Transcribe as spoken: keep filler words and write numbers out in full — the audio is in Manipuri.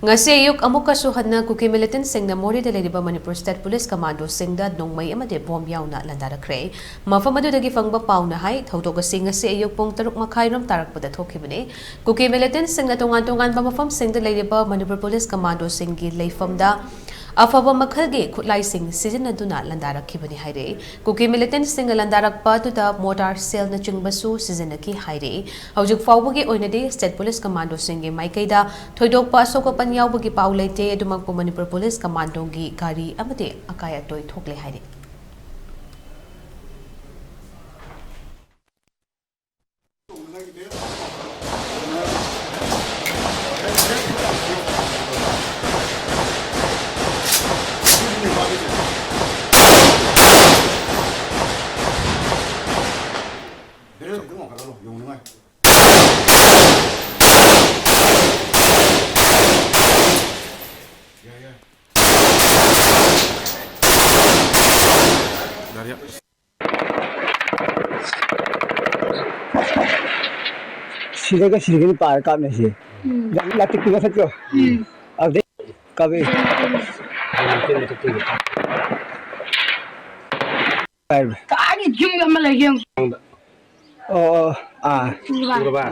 ꯉꯁꯤ ꯑꯌꯨꯛ ꯑꯃꯨꯛꯀꯁꯨ ꯍꯟꯅ ꯀꯨꯀꯤ ꯃꯤꯂꯤꯇꯦꯟꯠꯁꯤꯡꯅ ꯃꯣꯔꯦꯗ ꯂꯩꯔꯤꯕ ꯃꯅꯤꯄꯨꯔ ꯁ꯭ꯇꯦꯠ ꯄꯨꯂꯤꯁ ꯀꯃꯥꯟꯗꯣꯁꯤꯡꯗ ꯅꯣꯡꯃꯩ ꯑꯃꯗꯤ ꯕꯣꯝ ꯌꯥꯎꯅ ꯂꯥꯟꯗꯥꯔꯛꯈ꯭ꯔꯦ꯫ ꯃꯐꯝ ꯑꯗꯨꯗꯒꯤ ꯐꯪꯕ ꯄꯥꯎꯅ ꯍꯥꯏ, ꯊꯧꯗꯣꯛ ꯑꯁꯤ ꯉꯁꯤ ꯑꯌꯨꯛ ꯄꯨꯡ ꯇꯔꯨꯛ ꯃꯈꯥꯏꯔꯣꯝ ꯇꯥꯔꯛꯄꯗ ꯊꯣꯛꯈꯤꯕꯅꯤ꯫ ꯀꯨꯀꯤ ꯃꯤꯂꯤꯇꯦꯟꯠꯁꯤꯡꯅ ꯇꯣꯉꯥꯟ ꯇꯣꯉꯥꯟꯕ ꯃꯐꯝꯁꯤꯡꯗ ꯂꯩꯔꯤꯕ ꯃꯅꯤꯄꯨꯔ ꯄꯨꯂꯤꯁ ꯀꯃꯥꯟꯗꯣꯁꯤꯡꯒꯤ ꯂꯩꯐꯝꯗ ꯑꯐꯕ ꯃꯈꯜꯒꯤ ꯈꯨꯠꯂꯥꯏꯁꯤꯡ ꯁꯤꯖꯤꯟꯅꯗꯨꯅ ꯂꯥꯟꯗꯥꯔꯛꯈꯤꯕꯅꯤ ꯍꯥꯏꯔꯛꯏ꯫ ꯀꯨꯀꯤ ꯃꯤꯂꯤꯇꯦꯟꯠꯁꯤꯡꯅ ꯂꯥꯟꯗꯥꯔꯛꯄ ꯑꯗꯨꯗ ꯃꯣꯔꯇꯥꯔ ꯁꯦꯜꯅꯆꯤꯡꯕꯁꯨ ꯁꯤꯖꯤꯟꯅꯈꯤ ꯍꯥꯏꯔꯛꯏ꯫ ꯍꯧꯖꯤꯛ ꯐꯥꯎꯕꯒꯤ ꯑꯣꯏꯅꯗꯤ ꯁ꯭ꯇꯦꯠ ꯄꯨꯂꯤꯁ ꯀꯃꯥꯟꯗꯣꯁꯤꯡꯒꯤ ꯃꯥꯏꯀꯩꯗ ꯊꯣꯏꯗꯣꯛꯄ ꯑꯁꯣꯛ ꯑꯄꯟ ꯌꯥꯎꯕꯒꯤ ꯄꯥꯎ ꯂꯩꯇꯦ꯫ ꯑꯗꯨꯃꯛꯄꯨ ꯃꯅꯤꯄꯨꯔ ꯄꯨꯂꯤꯁ ꯀꯃꯥꯟꯗꯣꯒꯤ ꯒꯥꯔꯤ ꯑꯃꯗꯤ ꯑꯀꯥꯏ ꯑꯇꯣꯏ ꯊꯣꯛꯂꯦ ꯍꯥꯏꯔꯤ꯫ ꯁꯤꯗꯒ ꯁꯤꯗꯒꯤ ꯄꯥꯔ ꯀꯥꯞꯅꯩꯁꯦ꯫ ꯎꯝ꯫ ꯌꯥꯝ ꯂꯥꯇꯤꯛꯇꯤ ꯃꯊꯛꯇꯣ꯫ ꯎꯝ꯫ ꯑꯗꯨꯗꯩ ꯀꯥꯞꯄꯛꯏ꯫ ꯀꯥꯏꯕ? ꯀꯥꯏꯗꯩ ꯌꯨꯝ ꯑꯃ ꯂꯩꯒꯦ ꯌꯦꯡꯉꯨ꯫ ꯑꯣ, ꯑꯣ, ꯑꯥ꯫ ꯎꯔꯕ? ꯎꯔꯕ?